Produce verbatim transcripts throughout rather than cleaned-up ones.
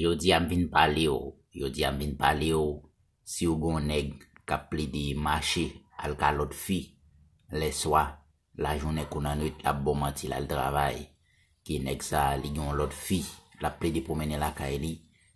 Jodi a m vin pale w, jodi a m vin pale w, si w gen yon nèg k ap plede mache al ka lòt fi, lèswa, lajounen kou nannuit l ap ba w manti l al travay, ke nèg sa a li gen yon lòt fi, l ap plede pwomennen lakay li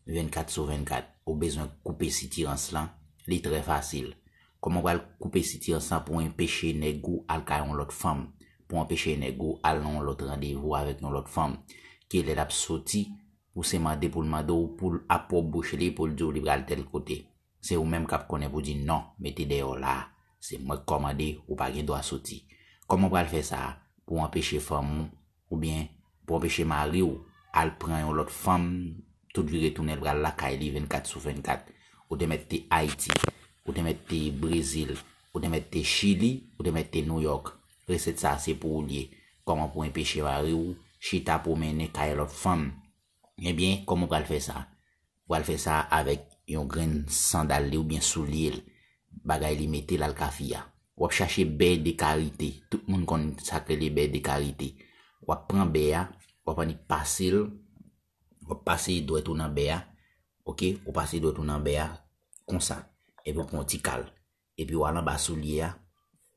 vennkat sou vennkat, ou bezwen koupe sitirans lan, li trè fasil. Kòman w pral koupe sitirans lan pou w anpeche nèg ou al ka yon lòt fanm, pou w anpeche nèg ou al nan yon lòt randevou avèk yon lòt fanm, ke lè l ap soti, pou se mande pou l mande w, pou l ap pwòp bouch li, pou l di w li pral tèl kote. Se ou menm k ap konnen pou di non, mete dèyè w la a. Se mwen k kòmande, ou pa gen dwa soti. Kòman w pral fè sa a pou w anpeche fanm ou, oubyen pou w anpeche mari w al pran yon lòt fanm, tout vire tounen l pral lakay li vennkat sou vennkat? Ou te mèt te Ayiti, ou te mèt te Brezil, ou te mèt te Chili, ou te mèt te Nouyòk. Resèt sa a se pou ou l ye. Kòman pou w anpeche mari w chita pwomennen kay lòt fanm? Ebyen, kòman w pral fè sa? W pral fè sa avèk yon grenn sandal li oubyen soulye l, bagay li mete l al ka fi a. W ap chache bè de karite. Tout moun konn sa k rele bè de karite. W ap pran bè a, w ap annik pase l, w ap pase dwèt ou nan bè a, oke? Ou pase dwèt ou nan bè a, konsa. Epi w pran yon ti kal. Epi w al anba soulye a,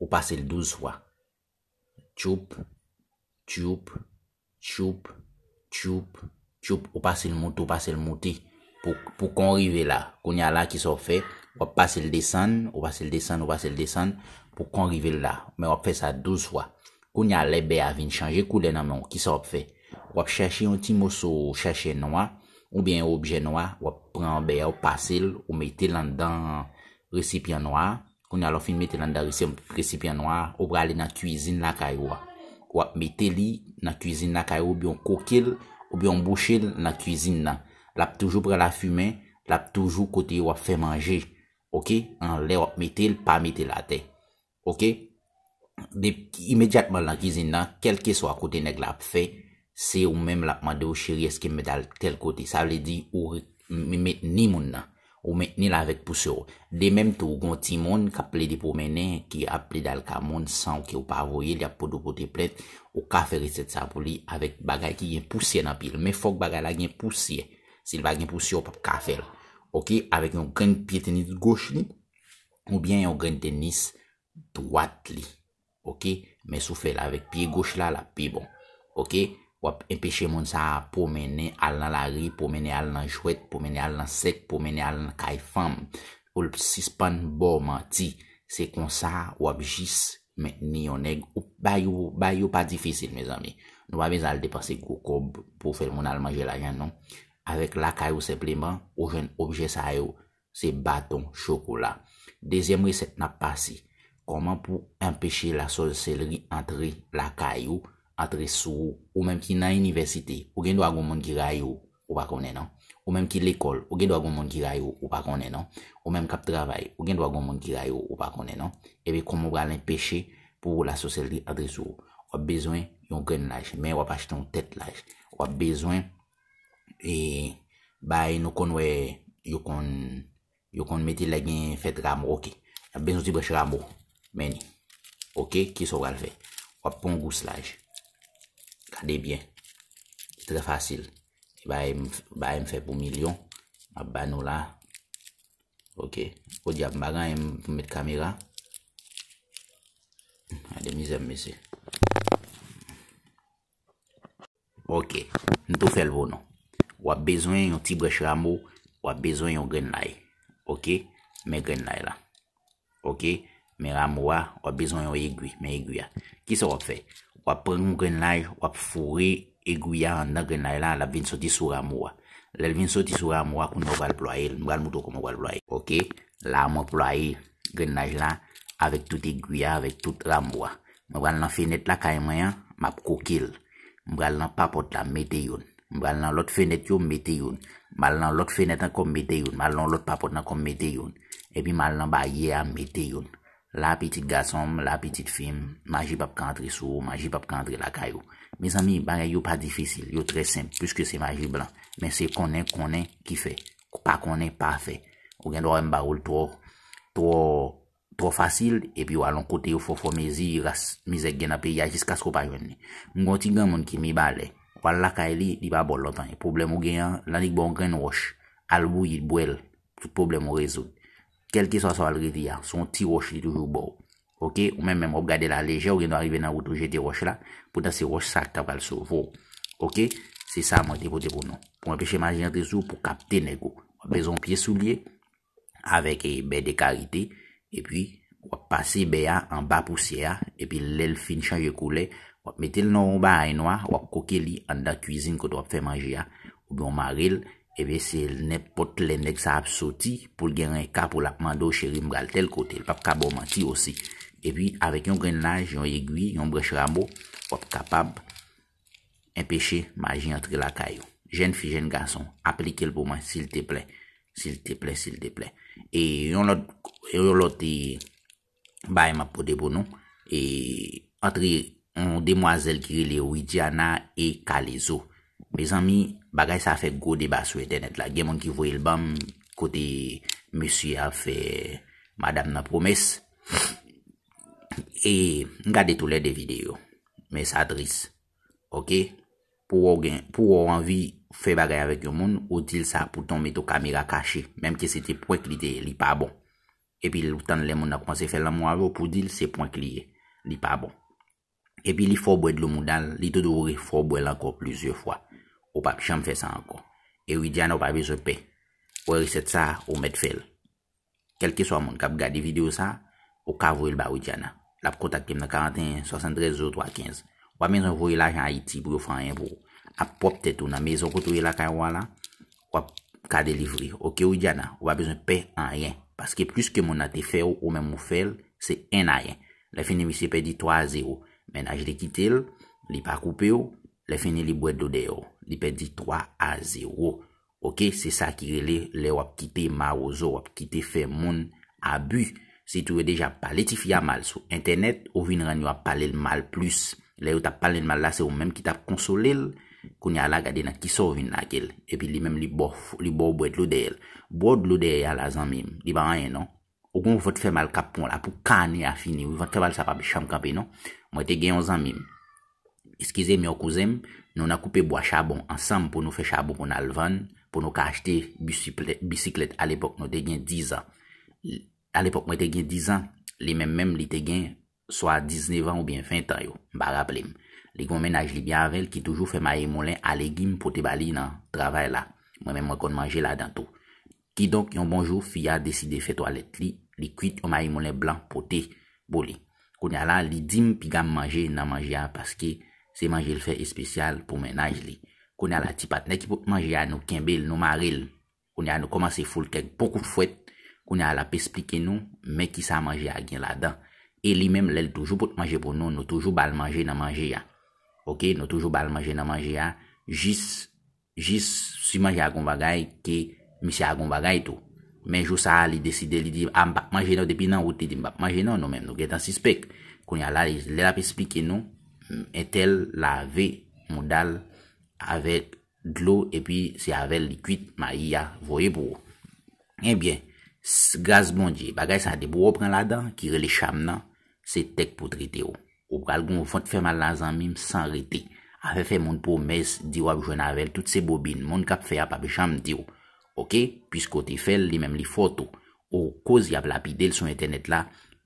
ou pase l douz fwa. Tchoup, tchoup, tchoup, tchoup, tchoup. Ou pase l moute, ou pase l moute. Pou, pou kon rive la. Kounye a la, kisa w ap fè? W ap pase l desann, ou pase l desann, ou pase l desann. Pou kon rive la. Men w ap fè sa douz fwa. Kounye a, lè bè a vin chanje koulè nan men w, kisa w ap fè? W ap chèche yon ti moso chèchè nwa, oubyen yon objè nwa, w ap pran bè a, w pase l, ou mete l anndan resipyan nwa a. Kounye a, lè w fin mete l anndan resi-, resipyan nwa a, ou prale nan kwizin lakay ou a. W ap mete li nan kwizin lakay ou, oubyen w koke l, oubyen w bouche l nan kwizin nan. L ap toujou pran lafimen, l ap toujou kote w ap fè manje. Oke? Anlè w ap mete l, pa mete l atè. Oke? De, imedyatman nan kwizin nan, kèlkeswa kote nèg la ap fè, se ou menm l ap mande w, cheri, èske m mèt al tèl kote? Sa vle di, ou re-, m-, mentni moun nan. Ou mentni l avèk pousye w. De menm tou, ou gen yon timoun k ap plede pwomennen, ki ap plede al ka moun san ke w pa voye l, y ap pote w pote plent, ou ka fè resèt sa pou li avèk bagay ki gen pousyè nan pye l. Men fòk bagay la gen pousyè. Si l pa gen pousyè, w p ap ka fè l. Oke? Avèk yon grenn pye tenis goch li, oubyen yon grenn tenis dwat li. Oke? Men si w fè l avèk pye goch la, l ap pi bon. Oke? W ap enpeche moun sa a pwomennen al nan lari, pwomennen al nan jwèt, pwomennen al nan sèk, pwomennen al nan kay fanm. Pou l sispann ba w manti. Se konsa w ap jis mentni yon nèg. Ou bay yo, bay yo pa difisil, mezanmi. Nou pa bezwen al depanse gwo kòb pou w fè moun al manje lajan, non. Avèk lakay ou senpleman, ou jwenn objè sa yo. Se baton chokola. Dezyèm resèt n ap pase. Kòman pou anpeche lasòselri antre lakay ou, antre sou ou, ou menm ki nan inivèsite, ou gen dwa gon moun ki rayi w, ou pa konnen non. Ou menm ki lekòl, ou gen dwa gon moun ki rayi w, ou pa konnen non. Ou menm k ap travay, ou gen dwa gon moun ki rayi w, ou pa konnen non. Epi kòman w pral anpeche pou lasòselri antre sou ou? W ap bezwen yon grenn laj, men w ap achte yon tèt laj. W ap bezwen e bay nou konn wè yo konn, yo konn mete lè gen fèt ramo, oke. Y ap bezwen ti branch ramo. Men li. Oke, kisa w pral fè? W ap pran yon gous laj. Gade byen. Li trè fasil. E bagay m, bagay m fè pou milyon. M ap ba nou la. Oke. Podyab, m pa gen anyen pou m met kamera. Gade mizè m, mesye. Oke, m tou fè l pou nou. W ap bezwen yon ti branch ramo, w ap bezwen yon grenn lay. Oke, men grenn lay la. Oke, men ramo a, w ap bezwen yon egwi, men egwi a. Kisa w ap fè? W ap pran yon grenn lay, w ap foure egwi a anndan grenn lay la, l ap vin soti sou ramo a. Lè l vin soti sou ramo a, kounye a w pral plwaye l. M pral montre w kòman w pral plwaye. Oke, la mwen plwaye grenn lay la avèk tout egwi a, avèk tout ramo a. Mwen pral nan fenèt lakay mwen an, m ap koke l. M pral nan papòt la, m mete youn. M pral nan lòt fenèt yo, m mete youn. M al nan lòt fenèt ankò, m mete youn. M al nan lòt papòt ankò, m mete youn. Epi m al nan baryè a, m mete youn. La, pitit gason m, la, pitit fi m, maji p ap ka antre sou ou, maji p ap ka antre lakay ou. Mezanmi, bagay yo pa difisil, yo trè senp, piske se maji blan. Men se konnen, konnen ki fè. Pa konnen, pa fè. Ou gen dwa wè m ba ou l twò, twò, twò fasil, epi w al yon kote yo fè w fè w mezi ras mizè k gen nan peyi a jiskaske w pa jwenn li. M gen yon ti granmoun ki Mibalè, w w al lakay li, li pa ba w lòt anyen. Pwoblèm ou gen an, l annik ba w yon grenn wòch, al bouyi, bwè l, tout pwoblèm ou rezoud. Kèlkeswa sa w al rete a, se yon ti wòch li toujou ba w. Oke, ou menm menm w ap gade l alejè, ou gendwa rive nan wout ou jete wòch la, poutan se wòch sa a ki ta pral sove w. Oke, se sa mwen te pote pou nou. Pou anpeche maji antre sou ou, pou kapte nèg ou. W ap bezwen yon pye soulye avèk e, bè de karite, epi w ap pase bè a anba pousyè a, epi lè l fin chanje koulè, w ap mete l nan yon bagay nwa, w ap koke li anndan kwizin kote w ap fè manje a, oubyen w mare l, ebyen se nenpòt lè nèg sa ap soti pou l gen renka pou l ap mande w, cheri, m pral tèl kote, l p ap ka ba w manti osi. Epi avèk yon grenn laj, yon egwi, yon branch ramo, w ap kapab enpeche maji antre lakay ou. Jèn fi, jèn gason, aplike l pou mwen, silteplè, silteplè, silteplè. E yon lòt, yon lòt e, bagay m ap pote pou nou, e, antre yon demwazèl ki rele Widiana e Kalezo. Mezanmi, bagay sa fè gwo deba sou entènèt la. Gen moun ki voye l ban m kote mesye a fè madanm nan pwomès. E m gade toulède videyo. Men sa tris. Oke? Pou wè w gen, pou wè w anvi fè bagay avèk yon moun, ou di l sa poutan w mete w kamera kache. Menm ke se te prank li te ye, li pa bon. Epi ou tann lè moun nan kòmanse fè lanmou avè w pou w di l se prank li ye. Li pa bon. Epi li fè w bwè dlo mouda l, li tou dwe fè w bwè l ankò plizyè fwa. Ou p ap janm fè sa ankò. E Widiana, ou pa bezwen pè. Ou wè resèt sa, ou mèt fè l. Kèlkeswa moun k ap gade videyo sa, ou ka voye l ba Widiana. L ap kontakte m nan karanteyen swasanntrèz zewo twa kenz. Ou pa bezwen voye lajan Ayiti pou yo fè anyen pou ou. Ak pwòp tèt ou nan mezon kote w ye lakay ou a la, w ap ka delivre. Oke, Widiana, ou pa bezwen pè anyen. Paske plis ke moun nan te fè w, ou menm ou fè l, se en ayen. Lè fini, misye pèdi twa a zewo. Mennaj li kite l, li pa koupe w, lè fini, li bwè dlo dèyè w. Li pèdi twa a zewo. Oke, se sa ki rele lè w ap kite mawozo, w ap kite fè moun abi. Sitou yo deja ap pale tifi a mal sou entènèt, ou vin rann yo ap pale l mal plis. Lè yo t ap pale l mal la, se ou menm ki t ap konsole l. Kounye a la, gade nan kisa w vin lage l. Epi li menm, li ba w, li ba w bwè dlo dèyè l. Bwè w dlo dèyè a la, zanmi m, li pa anyen non. Ou gon vant fè mal k ap pran w la, pou kane a fini wi. Vant fè mal sa p ap janm kanpe non. Mwen te gen yon zanmi m. Eskize m, yon kouzen m, nou nan koupe bwa chabon ansanm pou nou fè chabon pou n al vann, pou nou ka achte bisiklèt, bisiklèt. Alepòk nou te gen dizan. Alepòk mwen te gen dizan, li menm menm li te gen swa diznèf an oubyen ven an yo, m pa raple m. Li gen yon mennaj li byen avè l ki toujou fè mayi moulen a legim pote ba li nan travay la. Mwen menm mwen konn manje ladan tou. Kidonk, yon bon jou, fi a deside fè twalèt li, li kwit yon mayi moulen blan pote pou li. Kounye a la, li di m piga m manje nan manje a paske se manje l fè espesyal pou mennaj li. Kounye a la, ti patnè ki pot manje a, nou kenbe l, nou mare l. Kounye a, nou kòmanse foule kèk bon kout fwèt. Kounye a, l ap esplike nou men kisa manje a gen ladan. E li menm, lè l toujou pot manje pou nou, nou toujou ba l manje nan manje a. Oke, nou toujou ba l manje nan manje a, jis jis si manje a gon bagay, ke misye a gon bagay tou. Men jou sa a, li deside, li di, a, m p ap manje non, depi nan wout, li di, m p ap manje non, nou menm, nou gentan sispèk. Kounye a la, lè l ap esplike nou, entèl lave mouda l avèk dlo, epi se avè l li kwit mayi a voye pou ou. Ebyen, s- gras Bondye, bagay sa depi w pran ladan, ki rele cham nan, se tèk pou trete w. Ou pral gon vant fè mal la zanmi m san rete. Afè fè moun pwomès, di w ap jwenn avè l, tout se bobin. Moun k ap fè a p ap janm di w. Oke? Piske w te fè l, li menm li fè w tou. Ou koz y ap lapide l sou entènèt la,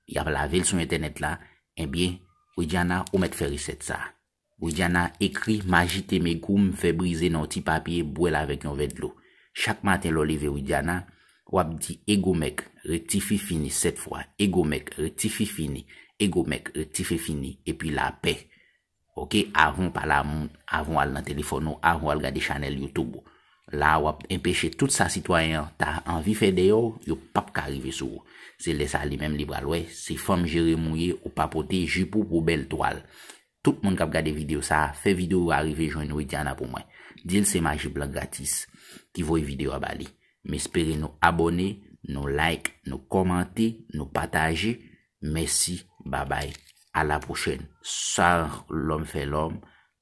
y ap lave l sou entènèt la, ebyen, Widiana, ou mèt fè resèt sa. Widiana ekri maji te megou m fè brize nan yon ti papye, bwè l avèk yon vè dlo. Chak maten lè w leve Widiana, w ap di ego mèk, rektifye fini sèt fwa, ego mèk, rektifye fini, ego mèk, rektifye fini, epi lapè. Oke, avan w pale a moun, avan w al nan telefòn ou, avan w al gade chanèl YouTube ou. La, w ap enpeche tout sa sitwayen an ta anvi fè dèyè w, yo p ap ka rive sou ou. Se lè sa li menm li pral wè, se fanm jere m ou ye, ou pa pote jip ou pou bèl twal. Tout moun k ap gade videyo sa a, fè videyo a rive jwenn Widiana pou mwen. Di l se Maji Blan Gratis ki voye videyo a ba li. M espere nou abòne, nou like, nou kòmante, nou pataje. Mèsi, babay, a la pwochèn. Sa lòm fè lòm,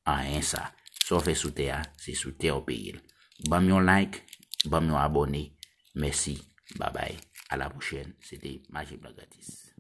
anyen sa. Sa w fè sou tè a, se sou tè a w peye l. Ban m yon like, ban m yon abòne. Mèsi, babay, a la pwochèn. Se te Maji Blan Gratis.